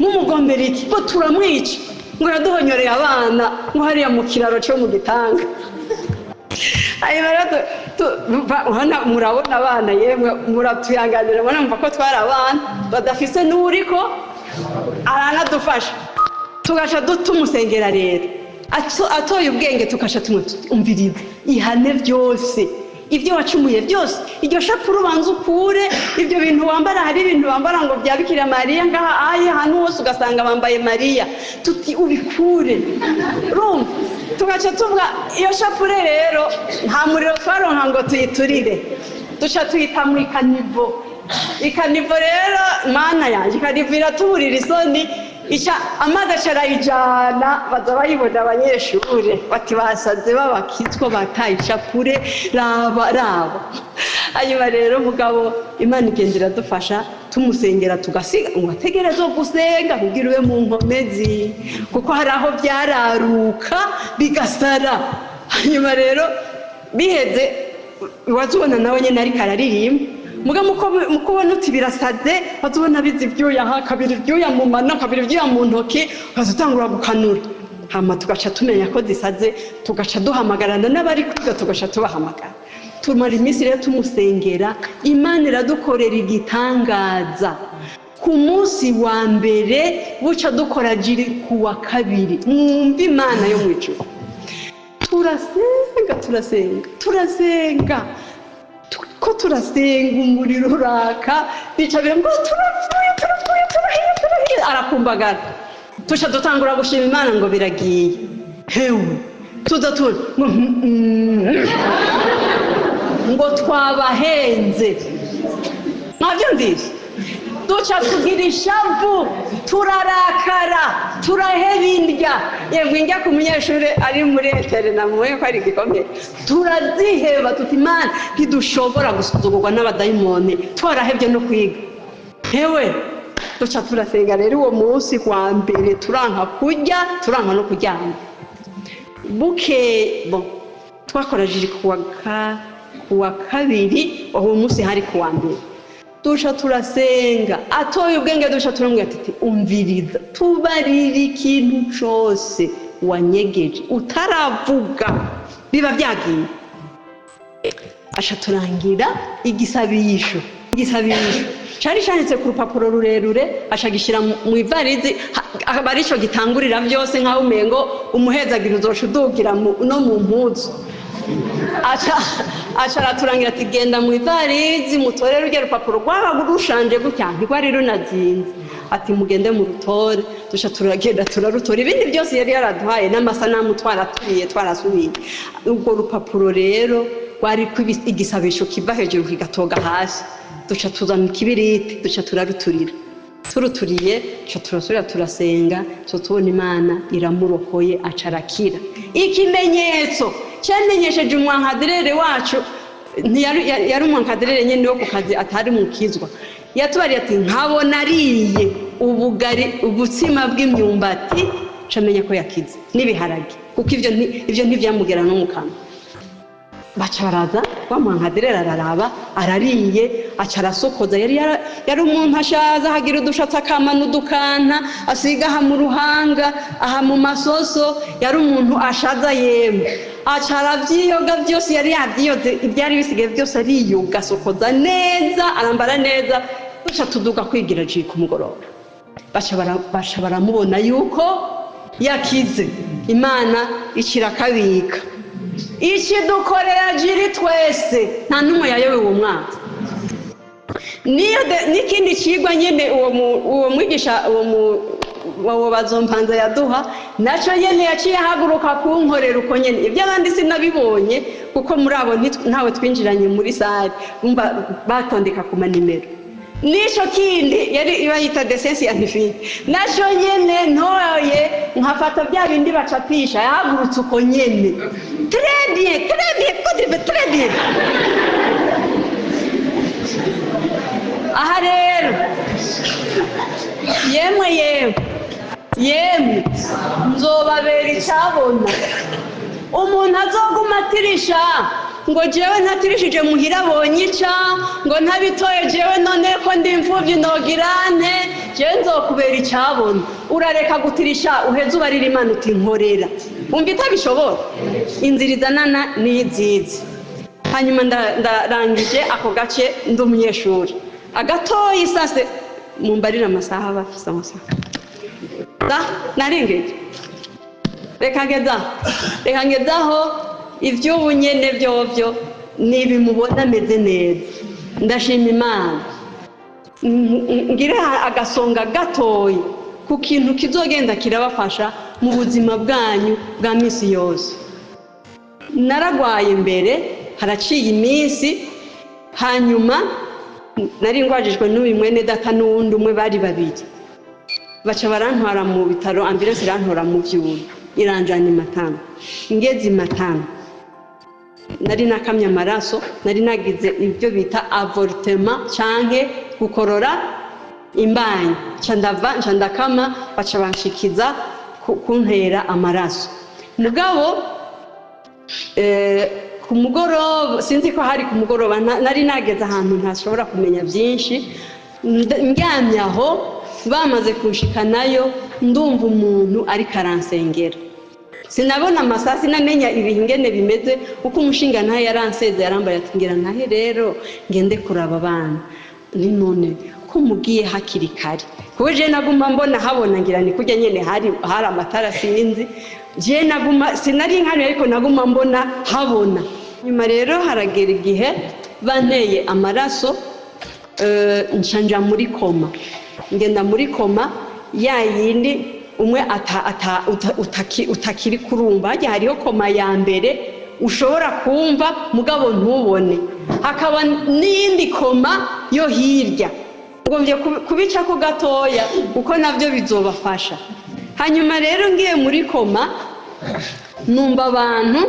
Mumugombera iki?" Ngo turamwica, ngo yaduhonyoreye abana, ngo hariya mu kiraro cyo mu gitanga. Hanyuma rero urabona, murabona abana, yemwe muratuyanganira, murumva ko twari abana badafise n'uwuriko aranadufasha. Tugaca tumusengera rero, atoye ubwenge, tugaca umviriza: "Ihane byose ibyo wacumuye byose, iryo shapure ubanza ukure, ibyo bintu wambara." Hari ibintu bambara ngo bya Bikira Mariya ngaha aye, ahantu hose ugasanga bambaye Mariya. Tuti: "Ubikure." Urumva, tugaca tuvuga iyo shapure rero, nta muriro twaronka ngo tuyiturire, duca tuyita mu i caniveau. I caniveau rero, Mana yanjye, i caniveau iratuburira isoni, ica amazi aca arayijana, baza bayibona abanyeshure, bati: "Basaze b'abakizwa bataye ishapure, raba raba." Hanyuma rero mugabo Imana igenda iradufasha, tumusengera, tugasiga ngo ategereze gusenga kugira ube mu nkomezi, kuko hari aho byararuka bigasara. Hanyuma rero biheze, wazubona nawe nyine ariko araririmba. Muga muko ubona uti birasaze, wazubona biza ibyuya aha, kabiri ibyuya mu mano, kabiri ibyuya mu ntoki, ukaza utangura gukanura. Hama tugaca tumenya ko zisaze, tugaca duhamagarana n'abari kwiga, tugaca tubahamagara. Tumara iminsi rero tumusengera, Imana iradukorera igitangaza. Ku munsi wa mbere buca dukora jiri, ku wa kabiri, mwumva Imana yo mu ijuru, turasenga, turasenga, turasenga, ko turasenga, umuriro uraka, bica bira ngo: "Turapfuye, turapfuye, turahiye, turahiye!" Arakumbagara. Tuca dutangura gushima Imana ngo biragiye. Hewe, tuza turi ngo ngo twabahenze, mwabyumvise? Duca tugira ishavu, turarakara, turaheba indya. Yemwe, indya ku munyeshuri ari muri internat muwe ko ari igikomeye. Turaziheba, tuti: "Imana, ntidushobora gusuzugurwa n'abadayimoni." Twarahebye no kwiga. Hewe, duca turasenga rero uwo munsi wa mbere, turanka kurya, turanka no kuryama. Buke bo twakoraje kuwa kabiri, uwo munsi hari kuwa mbere. Duca turasenga, atoye ubwenge. Duca turamubwira ati: "Umviriza, tubarira ikintu cose wanyegeje utaravuga, biba byagiye." Aca turangira igisabisho. Igisabisho cari canditse ku rupapuro rurerure, aca gishyira mu ivarizi, aba arico gitangurira byose, nk'aho umengo umuhezagiro uzoca udugira no mu mpuzu. Aca araturangira ati: "Genda mu ivarizi mutore rurya rupapuro." Rwaba rushanje gutya, ntirwari runazinze. Ati: "Mugende mu rutore." Duca turagenda, turarutora. Ibindi byose yari yaraduhaye n'amasanamu twaraturiye, twarasubiye. Urwo rupapuro rero rwari igisabisho kiva hejuru kigatoga hasi. Duca tuzana ikibiriti, duca turaruturira. Turuturiye, duca turasubira turasenga, tuca tubona Imana iramurokoye, aca arakira. Ikimenyetso cyamenyesheje umu encadreur wacu, ntiyari yari umu encadreur nyine wo ku kazi, atari mukizwa, yatubariye ati: "Nkabona ariye ubugari, ubutsima bw'imyumbati, camenya ko yakize, n'ibiharage, kuko ivyo ntivyamugera no mu kanwa." Baca baraza, wa mu encadreur araraba arariye, aca arasokoza. Yari umuntu ashaza, ahagira udushatsi, akama n'udukanta asiga aha mu ruhanga, aha mu masoso. Yari umuntu ashaza yemwe. Aca aravyiyoga byose, yari yavyiyoze, ibyari bisigaye byose ariyoga, asokoza neza, arambara neza. Duca tuduga kwigira jiri ku mugoroba, baca baramubona yuko yakize. Imana ikirakabika, ikidukorera jiri twese, nta n'umwe yayobewe uwo mwaka. Niyo n'ikindi cigwa nyene uwo mwigisha, uwo bazompanza yaduha, naco nyene yaciye ahaguruka kunkorera uko nyene. Ibyo abandi sinabibonye, kuko muri abo ntawe twinjiranye muri salle, umva batondeka ku manimero. Nico kindi yari bayita dessin scientifique, naco nyene ntoye nkafata bya bindi bacapisha, yahagurutse uko nyene: "Très bien, très bien, Godrive, très bien." Aha rero, yemwe, yemwe, yemwe, nzobabera icyabona. Umuntu azoguma atirisha ngo jewe ntatirishije muhira abonye ica, ngo ntabitoye jewe, none ko ndi imfuvyi nogirante? Jewe nzokubera icyabona. Urareka gutirisha, uheze ubarira Imana uti: "Nkorera." Wumva itabishobora? Inzira izanana n'iyizizi. Hanyuma ndarangije ako gace, ndi umunyeshuri agatoyi. Sase mumbarire amasaha, bafise amasaha da narengeje. Reka ngezaho. Iby'ubu nyene byovyo nibi mubona ameze neza, ndashima Imana. Ngire agasonga gatoyi ku kintu kizogenda kirabafasha mu buzima bwanyu bwa minsi yose. Naragwaye mbere, haraciye iminsi. Hanyuma nari ngwajijwe n'uyu mwene data n'uwundi umwe, bari babiri. Baca barantwara mu bitaro, ambulance irantora mu vyuma, iranjana i Matana. Ngeze i Matana, nari nakamye amaraso, nari nagize ibyo bita avortement canke gukorora imbanyi. Nca ndava, nca ndakama, baca banshikiza kuntera amaraso. Mugabo ku mugoroba, sinzi ko hari ku mugoroba, nari nageze ahantu ntashobora kumenya byinshi. Ndyamye aho bamaze kunshikanayo, ndumva umuntu ariko aransengera. Sinabona amasaha, sinamenya ibihe ingene bimeze, uko umushinga ntahe yaranseze, yarambaye ati: "Ngira ntahe rero, ngende kuraba abana." Ni none ko mugiye hakiri kare? Kuko je naguma mbona habona, ngira ni kurya nyene hari amatara, sinzi. Je naguma, sinari nkano, ariko naguma mbona habona. Nyuma rero haragera igihe banteye amaraso, nca nja muri coma. Ngenda muri coma ya yindi umwe utakiri kurumva. Harya hariho coma ya mbere ushobora kumva mugabo ntubone, hakaba n'iyindi coma yo hirya. Ngombye kubicako gatoya, kuko nabyo bizobafasha. Hanyuma rero ngiye muri coma, numva abantu,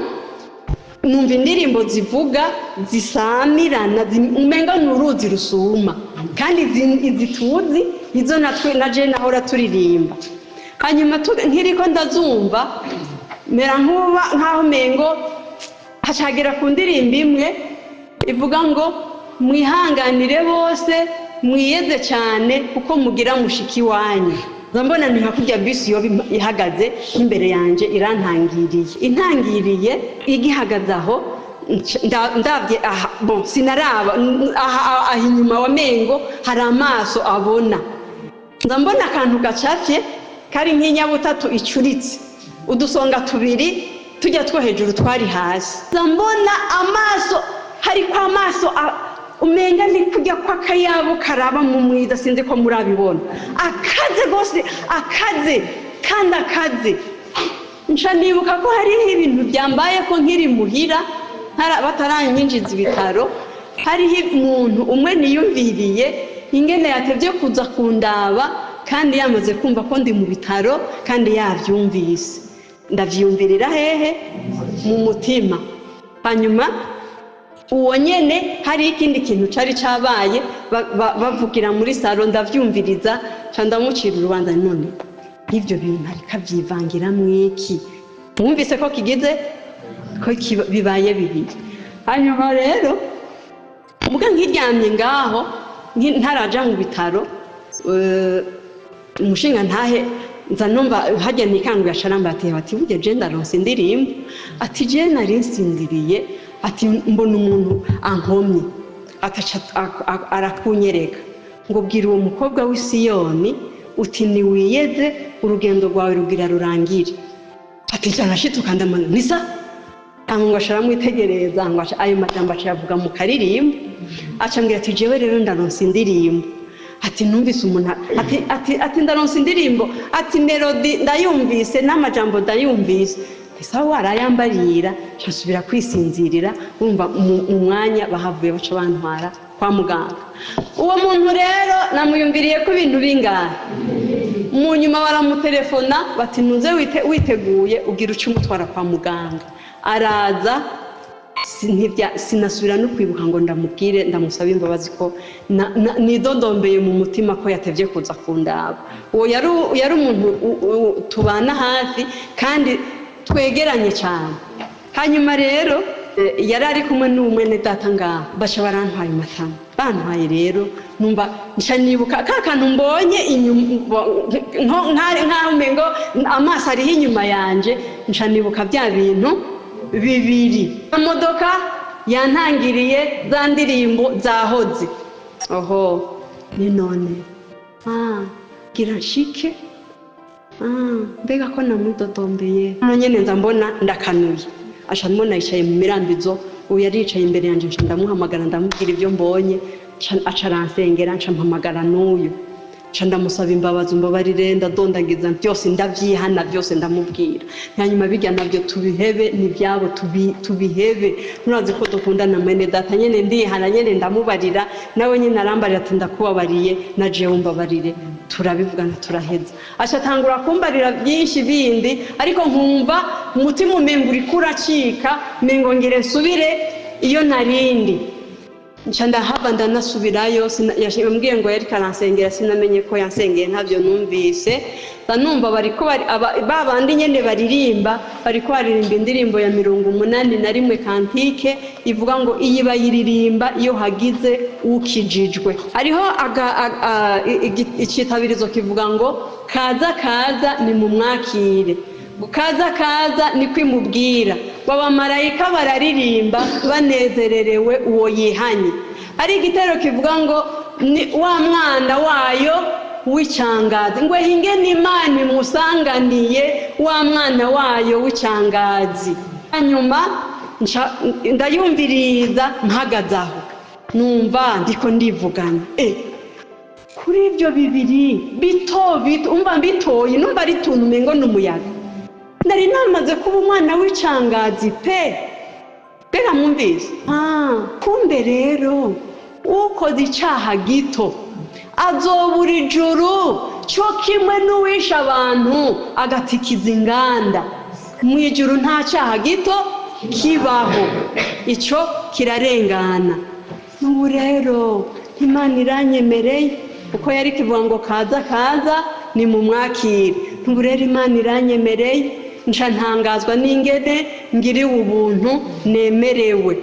numva indirimbo zivuga zisamirana, umenga ni uruzi rusuma, kandi izi tuzi, izo natwe na je nahora turirimba. Hanyuma nkiriko ndazumva, mera nkuba nkaho mengo hacagera ku ndirimbo imwe ivuga ngo: "Mwihanganire bose, mwiyeze cyane, kuko mugira mushiki wanyu." Mbona ni nka kurya bisi yoba ihagaze imbere yanjye, irantangiriye, intangiriye igihagaze aho. Ndabye aha, bon, sinaraba aha, aha inyuma wa mengo hari amaso abona. Nza mbona akantu gacafye kari nk'inyabutatu icuritse, udusonga tubiri tujya two hejuru twari hasi. Nza mbona amaso, hariko amaso umenga ni kujya kw'akayabo karaba mu mwiza, sinzi ko murabibona, akaze rwose, akaze kandi akaze. Nca nibuka ko hariho ibintu byambaye ko nkiri muhira, bataranyinjiza ibitaro. Hariho umuntu umwe niyumviriye ingene yatevye kuza kundaba, kandi yamaze kumva ko ndi mu bitaro, kandi yavyumvise. Ndavyiyumvirira hehe? Mu mutima. Hanyuma uwo nyene, hari ikindi kintu cari cabaye, bavugira muri salon, ndavyumviriza, ca ndamucira urubanza. None nk'ivyo bintu ariko avyivangiramwo iki? Mwumvise ko kigize ko bibaye bibiri. Hanyuma rero muga nkiryamye ngaho, ntaraja mu bitaro, umushinga ntahe nza numva hajya nikanguye, acaramba ati: "Ati burya je ndaronse indirimbo." Ati: "Je nari nsinziriye." Ati: "Mbona umuntu ankomye." Ataca arakunyereka ngo: "Bwira uwo mukobwa w'i Siyoni uti: niwiyeze, urugendo rwawe rugira rurangire." Ati: "Nshituka ndamana nisa." Ngo aramwitegereza, ngo ayo majambo aca yavuga mu karirimbo. Aca ambwira ati: "Jewe rero ndaronse indirimbo." Ati: "Numvise umuntu." Ati: "Ndaronse indirimbo." Ati: "Mélodie ndayumvise, n'amajambo ndayumvise." Sawa, warayambarira. Nsubira kwisinzirira. Wumva mu mwanya bahavuye baca bantwara kwa muganga. Uwo muntu rero namuyumviriye ko ibintu bingahe. Mu nyuma baramutelefona bati: "Ntuze witeguye, ugira uce umutwara kwa muganga." Araza, sinasubira no kwibuka ngo ndamubwire, ndamusaba imbabazi ko nidodombeye mu mutima ko yatevye kuza kundaba. Uwo yari umuntu tubana hafi kandi twegeranye cyane. Hanyuma rero yari ari kumwe n'umwene data ngaho, baca barantwaye amatama. Bantwaye rero, numva nca nibuka ka kantu mbonye inyuma, nkaho umengo amaso ariho inyuma yanje. Nca nibuka bya bintu bibiri: imodoka yantangiriye, za ndirimbo zahoze oho. Ni none gira nshike, mbega ko namwidodombeye. Hano nyene nza mbona ndakanuye, aca mbona yicaye mu mirambizo. Ubu yari yicaye imbere yanjye. Nca ndamuhamagara, ndamubwira ibyo mbonye, aca aransengera. Nca mpamagara n'uyu, nca ndamusaba imbabazi: "Umbabarire." Ndadondagiza byose, ndabyihana byose, ndamubwira. Hanyuma bijya nabyo tubihebe, n'ibyabo tubihebe, murazi ko dukundana mwene data nyene. Ndihana nyene, ndamubarira, nawe nyene arambarira ati: "Ndakubabariye, na jewe umbabarire." Turabivugana, turaheza. Aca atangura kumbarira byinshi bindi, ariko nkumva umutima umengo uriko uracika, umengo ngire nsubire iyo narindi. Nca ndahava, ndanasubirayo. Yambwiye ngo yariko aransengera, sinamenye ko yansengeye, ntabyo numvise. Nza numva bariko ba bandi nyene baririmba, bariko baririmba indirimbo ya 81, cantique ivuga ngo iyi bayiririmba iyo hagize ukijijwe. Hariho icitabirizo kivuga ngo: "Kaza, kaza, ni mumwakire, kaza, kaza, ni kwimubwira ngo abamarayika bararirimba banezererewe uwo yihanye." Hari igitero kivuga ngo: "Ni wa mwana wayo w'icangazi, ngo hinge n'Imana imusanganiye, wa mwana wayo w'icangazi." Hanyuma ndayumviriza mpagaze aho, numva ndiko ndivugana kuri ibyo bibiri bito bito. Umva mbitoye, numva ari tuntu umengo ni umuyaga. Nari namaze kuba umwana w'icangazi pe. Mbega mwumvise? Kumbe rero ukoze icaha gito. Azobura ijuru cyo kimwe n'uwishe abantu agatikiza inganda. Mu ijuru nta cyaha gito kibaho, icyo kirarengana. N'ubu rero Imana iranyemereye, uko yari kivuga ngo kaza kaza ni mu mwakire. N'ubu rero Imana iranyemereye, nca ntangazwa n'ingene ngiriwe ubuntu nemerewe.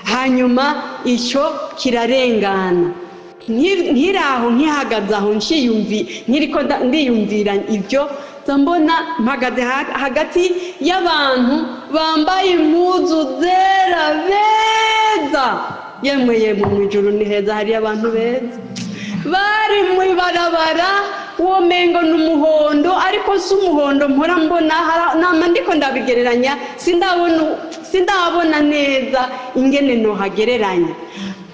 Hanyuma icyo kirarengana. Nkiraho nkihagaze aho nkiriko ndiyumvira ibyo, mbona mpagaze hagati y'abantu bambaye impuzu zera beza. Yemwe yemwe, mu ijuru ni heza, hariyo abantu beza. Bari mu ibarabara, uwo mengo ni umuhondo, ariko si umuhondo mpora mbona, nama ndiko ndabigereranya, sindabona neza ingene nohagereranya.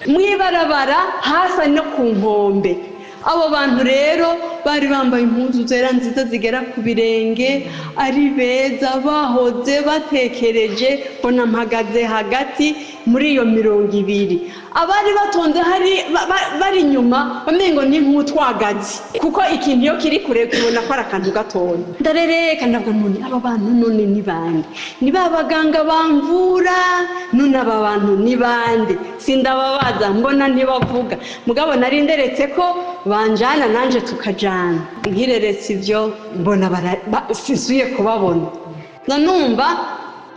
Mu ibarabara hasa no ku nkombe. Abo bantu rero bari bambaye impuzu zera nziza zigera ku birenge, ari beza, bahoze batekereje. Mbona mpagaze hagati muri iyo 20. Abari batonze hari bari inyuma bamengo ni nk'utwagazi, kuko ikintu iyo kiri kure tubona ko ari akantu gatoya. Ndarereka ndavuga, none aba bantu none ni bande? Ni ba baganga bamvura? None aba bantu ni bande? Sindababaza, mbona ntibavuga. Mugabo nari nderetse ko banjana nanje tukajana. Nkireretse ibyo, mbona sisuye kubabona. Numva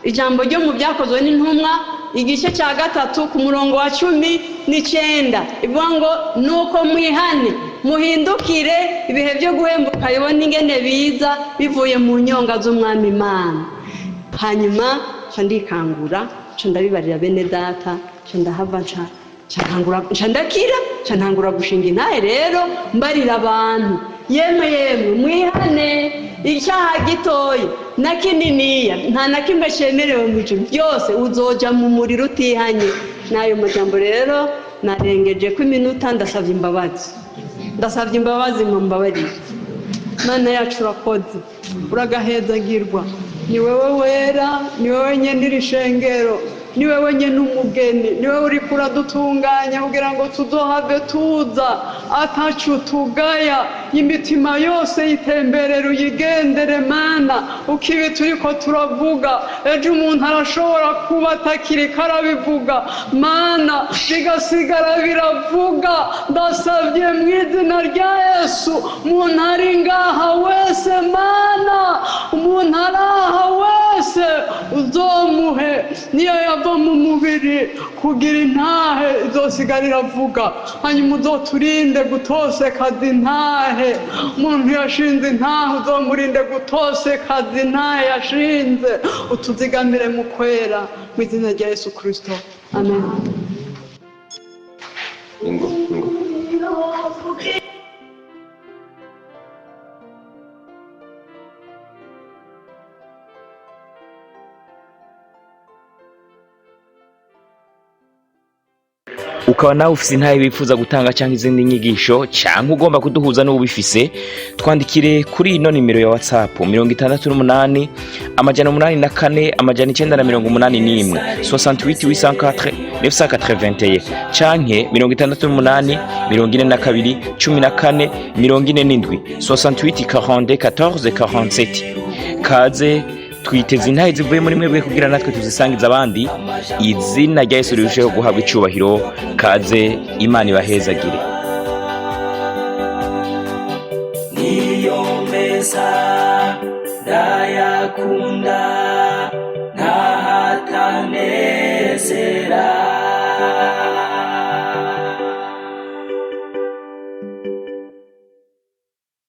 ijambo ryo mu Byakozwe n'Intumwa, igice cya 3 ku murongo wa 19, ivuga ngo nuko mwihane muhindukire, ibihe byo guhembuka bibona ingene biza bivuye mu nyonga z'Umwami Imana. Hanyuma nca ndikangura, nca ndabibarira bene data, nca ndahava, nca ndakira, nca ntangura gushinga intahe rero mbarira abantu, yemwe yemwe mwihane, icyaha gitoya na kininiya nta na kimwe cyemerewe mu ijuru, byose uzoja mu muriro utihanye. N'ayo majambo rero narengeje ko iminota, ndasabye imbabazi, ndasabye imbabazi, mumbabarire. Mana yacu, urakoze, uragahezagirwa. Ni wowe wera, ni wowe nyene iri shengero, ni wowe nyene umugeni, ni wowe uriko uradutunganya kugira ngo tuzohave tuza atacu tugaya. Imitima yose yitemberere, uyigendere Mana. Uko ibi turiko turavuga, ejo umuntu arashobora kuba atakiriko arabivuga, Mana, bigasigara biravuga. Ndasabye mu izina rya Yesu, umuntu ari ngaha wese, Mana, umuntu ari aha wese, uzomuhe niyo yava mu mubiri kugira intahe izosigara iravuga. Hanyuma uzoturinde gutosekaza intahe. Umuntu yashinze intahe, uzomurinde gutosekaza intahe yashinze. Utuzigamire mu kwera, mu izina rya Yesu Kristo, amen. Ingo, ingo. Ukaba nawe ufise intahe wifuza gutanga cyangwa izindi nyigisho, cyangwa ugomba kuduhuza n'ubifise, twandikire kuri ino nimero ya WhatsApp: 68 804 981, 68 804 981, canke 68 42 14 47, 68 42 14 47. Kaze, twiteze intahe zivuye muri mwebwe kugira natwe tuzisangiza abandi, izina rya Yesu rirusheho guhabwa icubahiro. Kaze, Imana ibahezagire. Niyo meza ndayakunda.